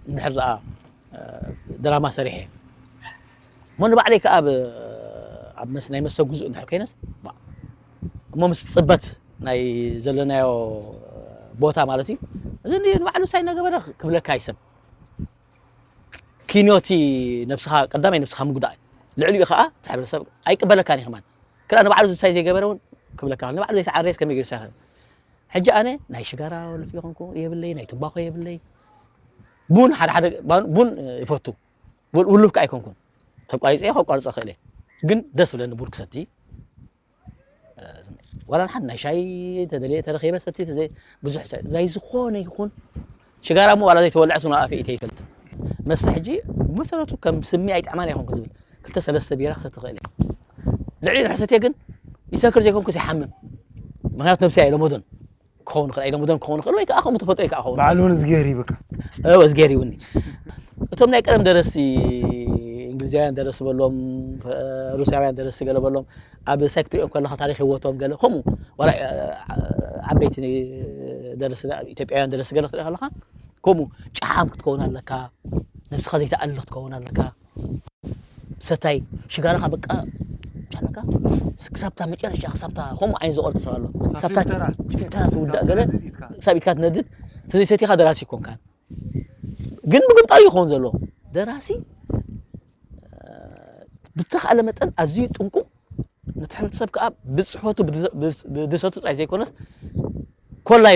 እንድሕር ደኣ ድራማ ሰሪሐ እሞ ንባዕለይ ከዓ ኣብ መስ ናይ መስተ ጉዙእ እንድሕር ኮይነስ እሞ ምስ ፅበት ናይ ዘለናዮ ቦታ ማለት እዩ እዚ ንባዕሉ ሳይ እናገበረ ክብለካ ይሰብ ኪኖቲ ነብስኻ ቀዳማይ ነብስኻ ምጉዳእ ልዕሊኡ ከዓ እቲ ሕብረተሰብ ኣይቅበለካን እዩ ከማን ክላ ንባዕሉ ዝሳይ ዘይገበረ እውን ክብለካ ንባዕሉ ዘይተዓረየስ ከመይ ገይሩ ሳይ ሕጂ ኣነ ናይ ሽጋራ ወልፊ ይኾንኩ የብለይ ናይ ትባኾ የብለይ ቡን ሓደ ሓደ ቡን ይፈቱ ውሉፍ ከዓ ኣይኮንኩን ተቋሪፀ ከቋርፀ ክእለ ግን ደስ ብለኒ ቡር ክሰቲ። ዋላ ንሓድ ናይ ሻይ ተደልየ ተረኺበ ሰቲ ተዘይ ብዙሕ ሻይ ናይ ዝኾነ ይኹን ሽጋራ እሞ ዋላ ዘይተወልዐት እውን ኣፍየ ኣይፈልጥን። መስተ ሕጂ ብመሰረቱ ከም ስሚ ኣይጥዕማን ኣይኮንኩ ዝብል ክልተ ሰለስተ ቢራ ክሰቲ ክእል እየ። ልዕሊ ድሕሪ ሰትየ ግን ይሰክር ዘይኮንኩ ይሓምም። ምክንያቱ ነብሲ ኣይለመዶን ክኸውን ይኽእል ኣይለመዶን ክኸውን ይኽእል ወይ ከዓ ከምኡ ተፈጥሮ ከዓ ክኸውን ባዕሉ እውን እዝግሄር ይብካ። እወ እዝጌር ይውኒ። እቶም ናይ ቀደም ደረስቲ እንግሊዛውያን ደረስቲ በሎም፣ ሩስያውያን ደረስቲ ገለ በሎም፣ ኣብ ሳይክ ትሪኦም ከለኻ ታሪክ ህይወቶም ገለ ከምኡ ዋላ ዓበይቲ ደረስቲ ኢትዮጵያውያን ደረስቲ ገለ ክትርኢ ከለኻ ከምኡ ጨሓም ክትከውን ኣለካ፣ ነብስኻ ዘይተኣሊ ክትከውን ኣለካ። ሰታይ ሽጋራኻ በቃ ቻለካ ክሳብታ መጨረሻ ክሳብታ ከምኡ ዓይን ዝቆርጥ ሰብ ኣሎ። ክሳብታ ፊልተራ። ፊልተራ ትውዳእ ገለ ክሳብ ኢድካ ትነድድ ተዘይሰቲኻ ደራሲ ይኮንካን። ግን ምግምጣል ይኸውን ዘሎ ደራሲ ብተኻእለ መጠን ኣዝዩ ጥንቁቕ ነቲ ሕብረተሰብ ከዓ ብፅሕፈቱ ብድርሰቱ ጥራይ ዘይኮነስ ኮላይ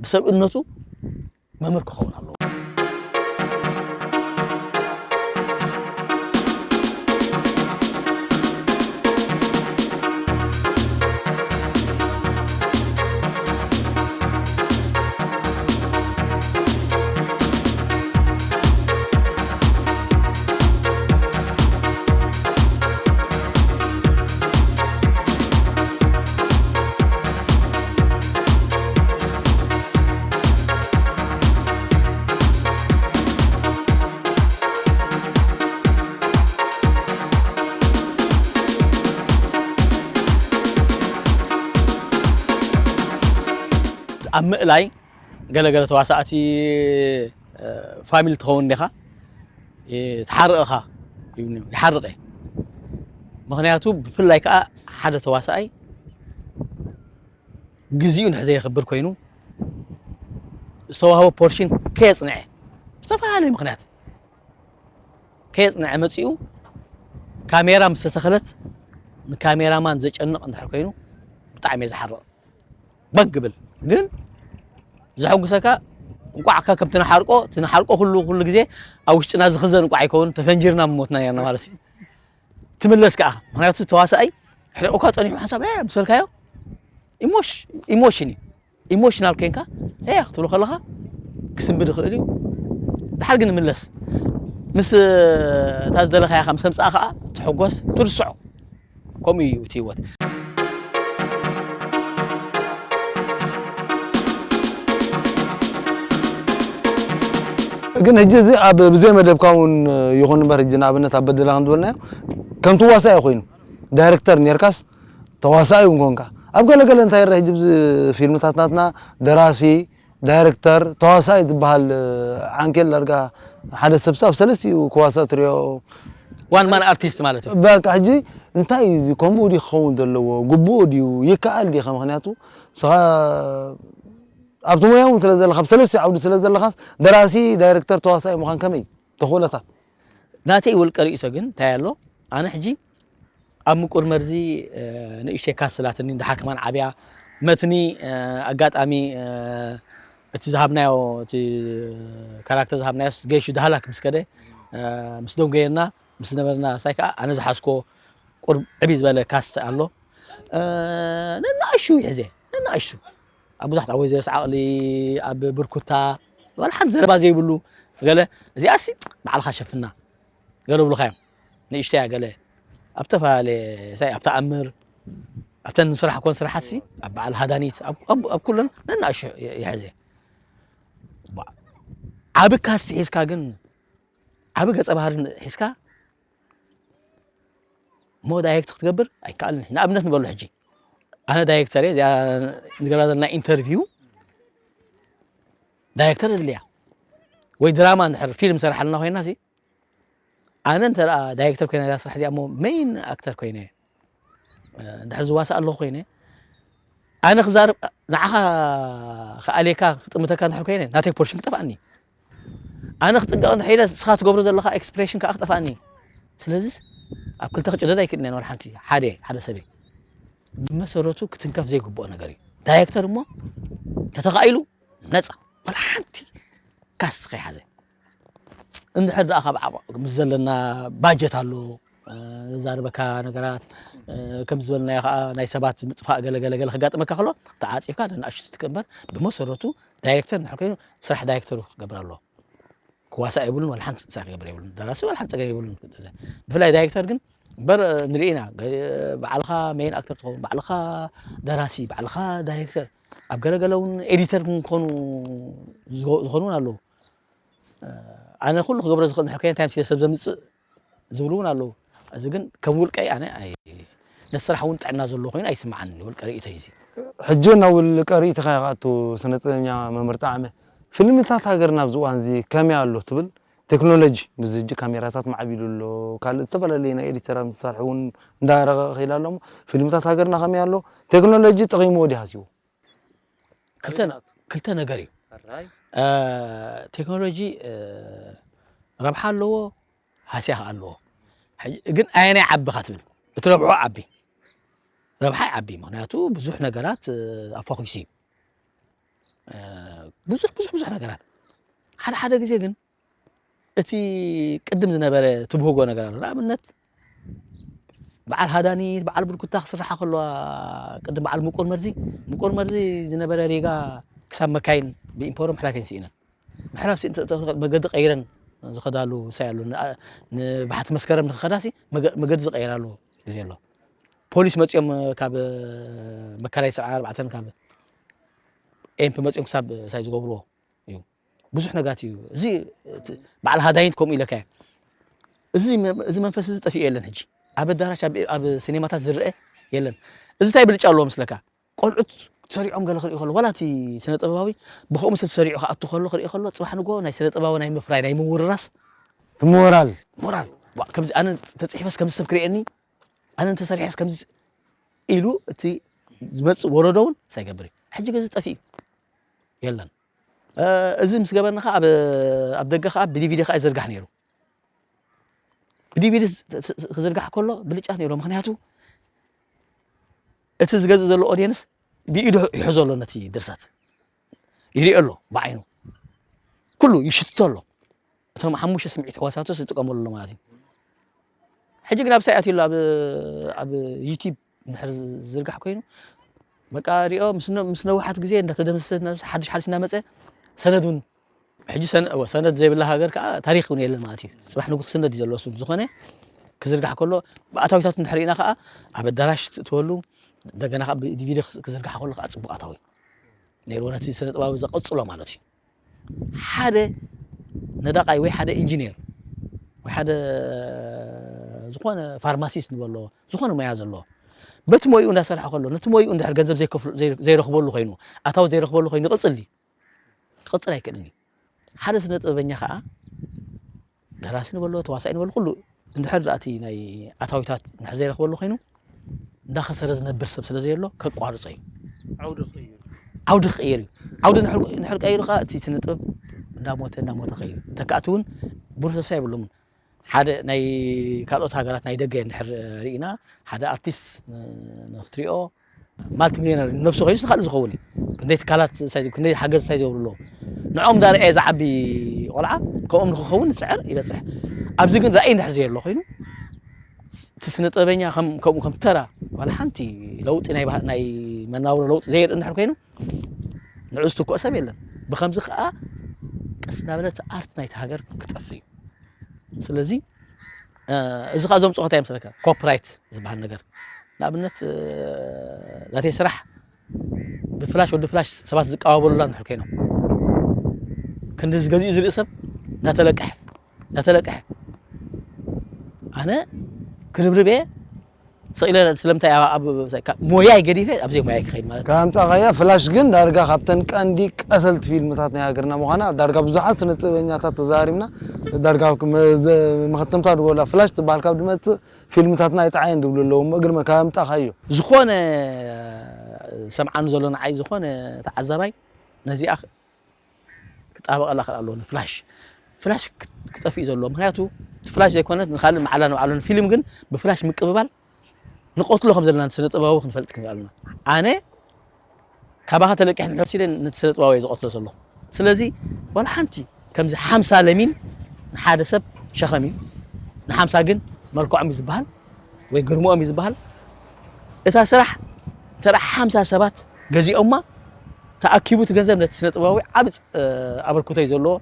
ብሰብእነቱ መምህር ክኸውን ኣለዎ። ኣብ ምእላይ ገለገለ ተዋሳእቲ ፋሚሊ ትኸውን ዲኻ ትሓርቕኻ ይሓርቕ እየ። ምክንያቱ ብፍላይ ከዓ ሓደ ተዋሳኣይ ግዚኡ እንድሕር ዘየኽብር ኮይኑ ዝተዋህቦ ፖርሽን ከየፅንዐ ብዝተፈላለየ ምክንያት ከየፅንዐ መፂኡ ካሜራ ምስ ተተኸለት ንካሜራማን ዘጨንቕ እንድሕር ኮይኑ ብጣዕሚ እየ ዝሓርቕ። በግ ብል ግን ዘሐጉሰካ እንቋዕ ከ ከም ትንሓርቆ ትንሓርቆ ኩሉ ኩሉ ግዜ ኣብ ውሽጥና ዝኽዘን እንቋዕ ኣይከውን ተፈንጂርና ምሞትና ነርና ማለት እዩ። ትምለስ ከዓ ምክንያቱ ተዋሳኣይ ሕሪቑካ ፀኒሑ ሓንሳብ እ ምስ በልካዮ ኢሞሽን እዩ። ኢሞሽናል ኮይንካ እ ክትብሎ ከለካ ክስንብድ ይኽእል እዩ። ድሓር ግን ምለስ ምስ እታ ዝደለካያ ምስ ኣምፅኣ ከዓ ትሕጎስ ትርስዖ። ከምኡ እዩ እቲ ህይወት። ግን ሕጂ እዚ ኣብ ብዘይ መደብካ እውን ይኹን እምበር ሕጂ ንኣብነት ኣብ በደላ ከም ዝበልናዮ ከም ትዋሳእ እዩ ኮይኑ ዳይሬክተር ኔርካስ ተዋሳኢ እውን ኮንካ ኣብ ገለገለ እንታይ ይረአ ሕጂ ፊልምታት ናትና ደራሲ ዳይሬክተር ተዋሳኢ ዝበሃል ዓንኬል ዳርጋ ሓደ ሰብ ኣብ ሰለስቲኡ ክዋሳእ ትሪኦ ዋን ማን ኣርቲስት ማለት እዩ። በቃ ሕጂ እንታይ እዩ ከምኡ ድዩ ክኸውን ዘለዎ ግቡኡ ድዩ ይከኣል ድዩ ምክንያቱ ስኻ ኣብቲ ሞያ እውን ስለ ዘለካ ኣብ ሰለስቲኡ ዓውዲ ስለ ዘለካስ ደራሲ ዳይሬክተር ተዋሳኢ ምዃን ከመይ ተኽእሎታት ናተይ ውልቀ ርእይቶ ግን እንታይ ኣሎ ኣነ ሕጂ ኣብ ምቁር መርዚ ንእሽተይ ካስላትኒ ድሓር ከማን ዓብያ መትኒ ኣጋጣሚ እቲ ዝሃብናዮ እቲ ካራክተር ዝሃብናዮ ገይሹ ዳህላክ ምስ ከደ ምስ ደንጎየና ምስ ነበርና ሳይ ከዓ ኣነ ዝሓዝኮ ቁርብ ዕብይ ዝበለ ካስት ኣሎ ነናእሹ ይሕዘ ነናእሹ ኣብ ብዙሓት ኣብ ወይዘርስ ዓቕሊ ኣብ ብርኩታ ዋላ ሓንቲ ዘረባ ዘይብሉ ገለ እዚኣሲ ባዕልኻ ሸፍና ገለ ብሉኻ እዮም ንእሽተያ ገለ ኣብ ተፈላለየ ሳይ ኣብ ተኣምር ኣብተን ንስራሕ ኮን ስራሓትሲ ኣብ በዓል ሃዳኒት ኣብ ኩለን ነናእሹ ይሕዘ ዓቢ ካስት ሒዝካ ግን ዓቢ ገጸ ባህሪ ሒዝካ እሞ ዳይሬክት ክትገብር ኣይከኣልን ንኣብነት ንበሉ ሕጂ ኣነ ዳይሬክተር እየ እዚኣ ንገራ ዘለና ኢንተርቪው ዳይሬክተር የድልያ ወይ ድራማ እንድሕር ፊልም ሰራሓልና ኮይና ሲ ኣነ እንተ ዳይሬክተር ኮይና እዛ ስራሕ እዚኣ እሞ ሜይን ኣክተር ኮይነ እንድሕር ዝዋሳእ ኣለኹ ኮይነ ኣነ ክዛርብ ንዓኻ ክኣልየካ ክጥምተካ እንድሕር ኮይነ ናተይ ፖርሽን ክጠፍኣኒ ኣነ ክጥንቀቕ እንድሕር ኢለ ንስኻ ትገብሮ ዘለኻ ኤክስፕሬሽን ከዓ ክጠፍኣኒ ስለዚስ ኣብ ክልተ ክጭደድ ኣይክእልን እየ ንወላ ሓንቲ ሓደ ሓደ ሰበይ ብመሰረቱ ክትንከፍ ዘይግብኦ ነገር እዩ ዳይሬክተር እሞ ተተኻኢሉ ነፃ ወላ ሓንቲ ካስት ከይሓዘ እንድሕር ደኣ ካብ ዓቕሚ ምስ ዘለና ባጀት ኣሎ ዘዛርበካ ነገራት፣ ከም ዝበልናዮ ከዓ ናይ ሰባት ምጥፋእ ገለ ገለ ገለ ክጋጥመካ ከሎ ተዓፂፍካ ነንኣሽቱ ትትክ እምበር፣ ብመሰረቱ ዳይሬክተር እንድሕር ኮይኑ ስራሕ ዳይሬክተሩ ክገብር ኣለዎ። ክዋሳእ የብሉን፣ ዋላ ሓንቲ ሳዕ ክገብር የብሉን። ደራሲ ዋላ ሓንቲ ፀገም የብሉን። ብፍላይ ዳይሬክተር ግን እምበር ንርኢ ኢና። ባዕልኻ ሜይን ኣክተር ትኸውን፣ ባዕልኻ ደራሲ፣ ባዕልኻ ዳይሬክተር፣ ኣብ ገለገለ እውን ኤዲተር ክኾኑ ዝኾኑ እውን ኣለዉ። ኣነ ኩሉ ክገብሮ ዝኽእል እንድሕር ኮይነ እንታይ ምስ ሰብ ዘምፅእ ዝብሉ እውን ኣለዉ። እዚ ግን ከም ውልቀይ ኣነ ነቲ ስራሕ እውን ጥዕና ዘለዎ ኮይኑ ኣይስምዓኒ፣ ውልቀ ርእይቶ እዩ። ሕጂ ናብ ውልቀ ርእይቶኻ ይኸኣቱ። ስነ ጥበብኛ መምህር ጣዕመ፣ ፊልምታት ሃገርና ኣብዚ እዋን እዚ ከመይ ኣሎ ትብል? ቴክኖሎጂ ምስ ሕጂ ካሜራታት ማዕቢሉ ኣሎ፣ ካልእ ዝተፈላለዩ ናይ ኤዲተራት መሳርሒ እውን እንዳረቐቐ ከይዳ ኣሎ። እሞ ፊልምታት ሃገርና ከመይ ኣሎ? ቴክኖሎጂ ጠቒምዎ ድዩ ሃስይዎ? ክልተ ክልተ ነገር እዩ። ቴክኖሎጂ ረብሓ ኣለዎ፣ ሃስያ ከኣ ኣለዎ። ግን ኣየናይ ዓቢ ካ ትብል? እቲ ረብሑ ዓቢ፣ ረብሓ ዓቢ፣ ምክንያቱ ብዙሕ ነገራት ኣፋኹሲ እዩ። ብዙሕ ብዙሕ ብዙሕ ነገራት። ሓደ ሓደ ግዜ ግን እቲ ቅድም ዝነበረ ትብህጎ ነገር ኣሎ። ንኣብነት በዓል ሃዳኒት በዓል ብርኩታ ክስርሓ ከለዋ፣ ቅድም በዓል ምቁር መርዚ፣ ምቁር መርዚ ዝነበረ ሪጋ ክሳብ መካይን ብኢምፖሮ ምሕላፍ እየን ስኢነን። ምሕላፍ መገዲ ቀይረን ዝኸዳሉ ሳይ ኣሎ። ንባሕቲ መስከረም ንክኸዳሲ መገዲ ዝቀይራሉ ግዜ ኣሎ። ፖሊስ መፂኦም ካብ መካራይ ሰብዓ ኣርባዕተን ካብ ኤምፕ መፂኦም ክሳብ ሳይ ዝገብርዎ እዩ። ብዙሕ ነገራት እዩ። እዚ በዓል ሃዳይንት ከምኡ ኢለካ፣ እዚ መንፈስ እዚ ጠፊኡ የለን። ሕጂ ኣብ ኣዳራሽ ኣብ ሲኔማታት ዝረአ የለን። እዚ እንታይ ብልጫ ኣለዎ ምስለካ? ቆልዑት ሰሪዖም ገለ ክርኢ ከሎ፣ ዋላ እቲ ስነ ጥበባዊ ብኸምኡ ስለ ሰሪዑ ክኣቱ ከሎ ክርኢ ከሎ፣ ፅባሕ ንጎ ናይ ስነ ጥበባዊ ናይ ምፍራይ ናይ ምውርራስ ሞራል ሞራል ከምዚ ኣነ ተፅሒፈስ ከምዚ ሰብ ክርእየኒ፣ ኣነ እንተሰሪሐስ ከምዚ ኢሉ እቲ ዝመፅእ ወለዶ እውን ሳይገብር እዩ። ሕጂ ገዚ ጠፊኡ የለን። እዚ ምስ ገበርና ከዓ ኣብ ደገ ከዓ ብዲቪዲ ከዓ ይዝርጋሕ ነይሩ። ብዲቪዲ ክዝርጋሕ ከሎ ብልጫት ነይሩ። ምክንያቱ እቲ ዝገዝእ ዘሎ ኦዲየንስ ብኢዱ ይሕዞ ኣሎ፣ ነቲ ድርሰት ይሪኦ ኣሎ ብዓይኑ፣ ኩሉ ይሽትቶ ኣሎ። እቶም ሓሙሽተ ስምዒት ሕዋሳቱ ዝጥቀመሉ ኣሎ ማለት እዩ። ሕጂ ግን ኣብ ሳይ ኣትዩ ኣሎ፣ ኣብ ዩቲብ እንድሕር ዝርጋሕ ኮይኑ በቃ ሪኦ ምስ ነውሓት ግዜ እንዳተደመሰሰ ሓድሽ ሓድሽ እናመፀ ሰነድ እውን ሕጂ ሰነድ ዘይብላ ሃገር ከዓ ታሪክ እውን የለን ማለት እዩ። ፅባሕ ንጉ ክስነድ እዩ ዘለዎ። እሱ ዝኾነ ክዝርጋሕ ከሎ ብኣታዊታት እንድሕር ርኢና ከዓ ኣብ ኣዳራሽ ትእትወሉ፣ እንደገና ከዓ ብዲቪዲ ክዝርጋሕ ከሎ ከዓ ፅቡቅ ኣታዊ ነይርዎ፣ ነቲ ስነ ጥበባዊ ዘቐፅሎ ማለት እዩ። ሓደ ነዳቃይ ወይ ሓደ ኢንጂነር ወይ ሓደ ዝኾነ ፋርማሲስት ንበሎ፣ ዝኾነ ሞያ ዘለዎ በቲ ሞይኡ እንዳሰርሐ ከሎ ነቲ ሞይኡ እንድሕር ገንዘብ ዘይረኽበሉ ኮይኑ፣ ኣታዊ ዘይረኽበሉ ኮይኑ ይቕፅል ድዩ? ክቕፅል ኣይክእልን እዩ። ሓደ ስነ ጥበበኛ ከዓ ደራሲ ንበሎ ተዋሳኢ ንበሎ ኩሉ እንድሕር ዳእቲ ናይ ኣታዊታት እንድሕር ዘይረኽበሉ ኮይኑ እንዳኸሰረ ዝነብር ሰብ ስለ ዘየሎ ከቋርጾ እዩ። ዓውዲ ክቕይር እዩ። ዓውዲ ክቕይር እዩ። ዓውዲ ንድሕር ቀይሩ ከዓ እቲ ስነ ጥበብ እንዳሞተ እንዳሞተ ከይዱ ተካእቲ እውን ብሩህ ተስፋ የብሎምን። ሓደ ናይ ካልኦት ሃገራት ናይ ደገ እንድሕር ርኢና ሓደ ኣርቲስት ንክትሪኦ ማልቲ ሚሊዮነር ነብሱ ኮይኑ ንካልእ ዝኸውን እዩ። ክንደይ ትካላት ክንደይ ሓገዝ ሳይ ዝገብሩ ኣለዉ። ንዕኦም ዳርያ ዝዓቢ ቆልዓ ከምኦም ንክኸውን ዝፅዕር ይበፅሕ። ኣብዚ ግን ራእይ እንድሕር ዘየሎ ኮይኑ እቲ ስነ ጥበበኛ ከምኡ ከም ተራ ዋላ ሓንቲ ለውጢ ናይ መናብሮ ለውጢ ዘየርኢ እንድሕር ኮይኑ ንዕኡ ዝትክኦ ሰብ የለን። ብከምዚ ከዓ ቀስ እናበለ እቲ ኣርት ናይቲ ሃገር ክጠፍእ እዩ። ስለዚ እዚ ከዓ ዘምፅኦ እንታይ ይመስለካ? ኮፒራይት ዝበሃል ነገር ንኣብነት ናተይ ስራሕ ብፍላሽ ወዲ ፍላሽ ሰባት ዝቀባበሉላ እንድሕር ኮይኖም ክንዲ ዝገዚኡ ዝርኢ ሰብ እናተለቀሐ እናተለቀሐ ኣነ ክርብርብ እየ ስቕ ኢለ ስለምንታይ ኣብ ሞያይ ገዲፈ ኣብዘይ ሞያይ ክኸይድ ማለት እዩ። ካብ ኣምጻእኻያ ፍላሽ ግን ዳርጋ ካብተን ቀንዲ ቀተልቲ ፊልምታት ናይ ሃገርና ምዃና ዳርጋ ብዙሓት ስነ ጥበበኛታት ተዛሪብና ዳርጋ መኸተምታ ድጎላ ፍላሽ ትበሃል ካብ ድመጽእ ፊልምታትና ኣይጠዓየን ዝብሉ ኣለዉ። እሞ እግሪ መ ካብ ኣምጻእኻዮ ዝኾነ ሰምዓኒ ዘሎ ንዓይ ዝኾነ ተዓዛባይ ነዚኣ ክጣበቐላ ክእል ኣለዎ ንፍላሽ ፍላሽ ክጠፍእ እዩ ዘለዎ። ምክንያቱ እቲ ፍላሽ ዘይኮነ ንካልእ መዓላ ንባዕሉ ንፊልም ግን ብፍላሽ ምቅብባል ንቐትሎ ከም ዘለና ስነ ጥበባዊ ክንፈልጥ ክንክእል ኣለና። ኣነ ካባኻ ተለቂሕ ንሕወስ ኢለ ነቲ ስነ ጥበባዊ እየ ዝቐትሎ ዘለኹ። ስለዚ ዋላ ሓንቲ ከምዚ ሓምሳ ለሚን ንሓደ ሰብ ሸኸም እዩ፣ ንሓምሳ ግን መልክዖም እዩ ዝበሃል ወይ ግርምኦም እዩ ዝበሃል። እታ ስራሕ ተራ ሓምሳ ሰባት ገዚኦማ፣ ተኣኪቡ እቲ ገንዘብ ነቲ ስነ ጥበባዊ ዓቢ ኣበርክቶ እዩ ዘለዎ፣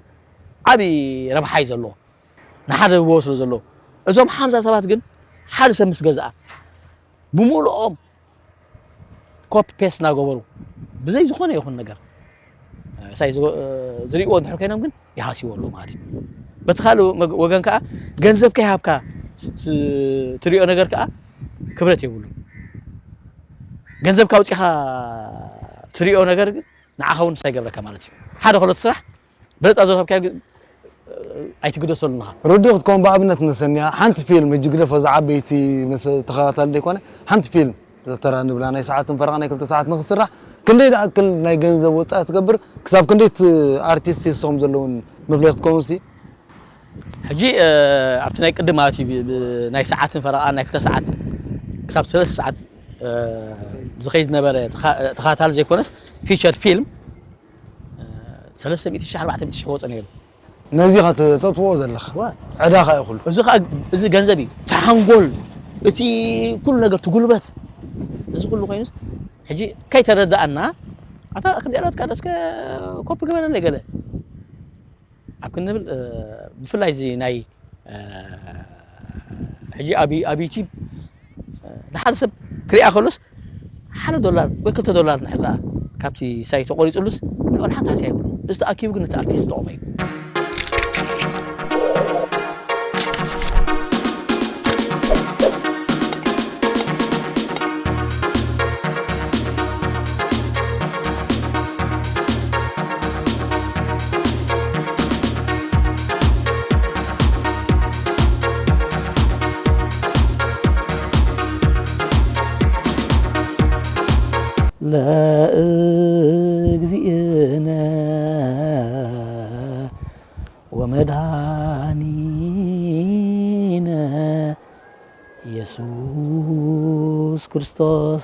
ዓቢ ረብሓ እዩ ዘለዎ፣ ንሓደ ህብዎ ስለ ዘለዎ። እዞም ሓምሳ ሰባት ግን ሓደ ሰብ ምስ ገዝኣ ብምልኦም ኮፒ ፔስት እናገበሩ ብዘይ ዝኾነ ይኹን ነገር ሳይ ዝሪእዎ እንድሕር ኮይኖም ግን ይሃስይዎ ኣለዉ ማለት እዩ። በቲ ካልእ ወገን ከዓ ገንዘብ ከይሃብካ ትሪኦ ነገር ከዓ ክብረት የብሉን። ገንዘብካ ኣውፂኻ ትሪኦ ነገር ግን ንዓኻ እውን ንሳ ይገብረካ ማለት እዩ። ሓደ ከሎ እቲ ስራሕ ብለፃ ዝረኸብካዮ ኣይትግደሰሉ ንኻ። ርዱእ ክትከውን ብኣብነት ንሰንያ ሓንቲ ፊልም፣ ሕጂ ግደፎ፣ ዝዓበይቲ ምስ ተኸታታሊ ዘይኮነ ሓንቲ ፊልም ዘተራ ንብላ ናይ ሰዓትን ፈረቓ ናይ ክልተ ሰዓት ንክስራሕ ክንደይ ዝኣክል ናይ ገንዘብ ወፃኢ ትገብር? ክሳብ ክንደይ እቲ ኣርቲስት ንስኹም ዘለውን መፍለይ ክትከውን ሲ? ሕጂ ኣብቲ ናይ ቅድም ማለት እዩ፣ ናይ ሰዓትን ፈረቓ ናይ ክልተ ሰዓት ክሳብ ሰለስተ ሰዓት ዝኸይድ ዝነበረ ተኸታታሊ ዘይኮነስ ፊቸር ፊልም ሰለስተ ሚእቲ ሺሕ ኣርባዕተ ሚእቲ ሺሕ ወፀ ነይሩ። ነዚ ኢኻ ተጥፍኦ ዘለኻ። ዋ። ዕዳኻ እዩ ኩሉ። እዚ ኸዓ፣ እዚ ገንዘብ እዩ። እቲ ሓንጎል፣ እቲ ኩሉ ነገር፣ እቲ ጉልበት፣ እዚ ኩሉ ኮይኑስ፣ ሕጂ ከይተረዳኣና፣ ኣታ ክንደይ ኣላትካ ዶ እስከ ኮፒ ግበረለይ ገለ ኣብ ክንብል፣ እ፣ ብፍላይ እዚ ናይ፣ እ፣ ሕጂ ኣብ፣ ኣብ ዩቲዩብ፣ እ፣ ንሓደ ሰብ ክሪኣ ከሎስ ሓደ ዶላር ወይ ክልተ ዶላር እንድሕር ደኣ ካብቲ ሳይት ተቖሪጹሉስ ንዕኡ ሓንቲ ሃስያ የብሉን። እዚ ተኣኪቡ ግን ነቲ ኣርቲስት ዝጠቕሞ እዩ። ለእግዚእነ ወመድኃኒነ ኢየሱስ ክርስቶስ።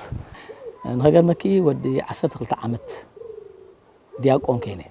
ንኸገርመኪ ወዲ ዓሰርተ ክልተ ዓመት ዲያቆን ከይነ።